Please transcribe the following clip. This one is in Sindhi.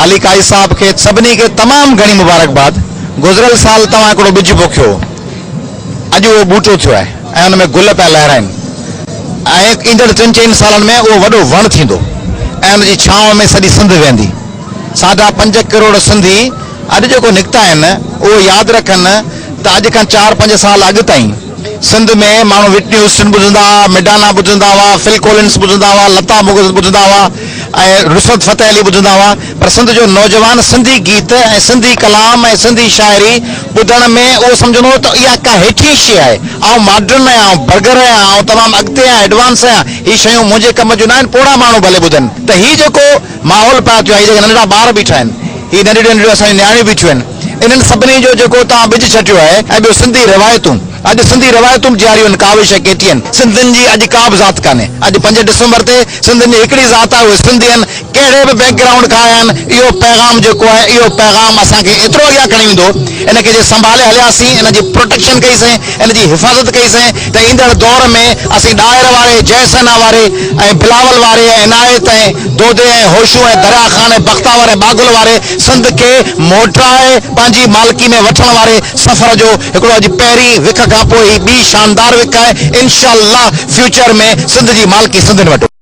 علي قاضي صاحب کي سڀني کي تمام گهڻي مبارڪباد. گذريل سال توهان هڪڙو ٻج پوکيو هو، اڄ اهو ٻوٽو ٿيو آهي ۽ ان ۾ گل پيا لهرائن ۽ ايندڙ ٽن چئن سالن ۾ اهو وڏو وڻ ٿيندو ۽ ان جي ڇانو ۾ سڄي سنڌ ويهندي. ساڍا پنج ڪروڙ سنڌي اڄ جيڪو نڪتا آهن اهو ياد رکن ته اڄ کان چار پنج سال اڳ تائين سنڌ ۾ ماڻهو وٽني هيوسٽن ٻڌندا هئا، مڊانا ٻڌندا هئا، فل ڪولنس ٻڌندا هئا، لتا ٻڌندا هئا ۽ نصرت فتح علي ٻڌندا هئا پر سنڌ جو نوجوان سنڌي گيت ۽ سنڌي ڪلام ۽ سنڌي شاعري ٻڌڻ ۾ اهو سمجهندو هو ته اها ڪا هيٺين شيء آهي، آئون ماڊرن آهيان، آئون برگر آهيان، آئون تمام اڳتي آهيان، ايڊوانس آهيان، هي شيون منهنجي ڪم جون ناهن، پوڙها ماڻهو ڀلي ٻڌن ته هي جيڪو ماحول پيدا ٿيو آهي، هي جيڪي ننڍڙا ٻار بيٺا آهن، هي ننڍڙيون ننڍڙيون اسان جون نياڻيون بيٺيون آهن. انهن سڀني جو جيڪو توهان ٻج ڇٽيو آهي ۽ ٻيو سنڌي روايتون، اڄ سنڌي روايتون به جياريون آهن ڪاوش ۽ ڪي ٽي اين. سنڌين جي اڄ ڪا به ذات ڪانهي. اڄ پنج ڊسمبر تي سنڌين جي هڪڙي ذات آهي اهي سنڌي آهن، ڪهڙي به بيڪ گرائونڊ کان آيا آهن، اهو پيغام جيڪو آهي اهو پيغام اسان کي ايترو اڳيان کڻي ويندو، ان کي جي سنڀالي هلياسين، ان جي پروٽيڪشن ڪئي سين، ان جي حفاظت ڪئي سين ته ايندڙ دور ۾ اسين ڏاهر واري، جئه سينا واري ۽ بلاول واري ۽ عنايت ۽ دودي ۽ هوشو ۽ دريا خان ۽ بختاور ۽ ٻاگهل واري سنڌ کي موٽرائي پنهنجي مالڪي ۾ وٺڻ واري سفر جو هڪڙو اڄ پهرين وک کان پوء هي ٻي شاندار وک آهي انشاء الله فيوچر ۾ سنڌ جي مالڪي سنڌين وٽ.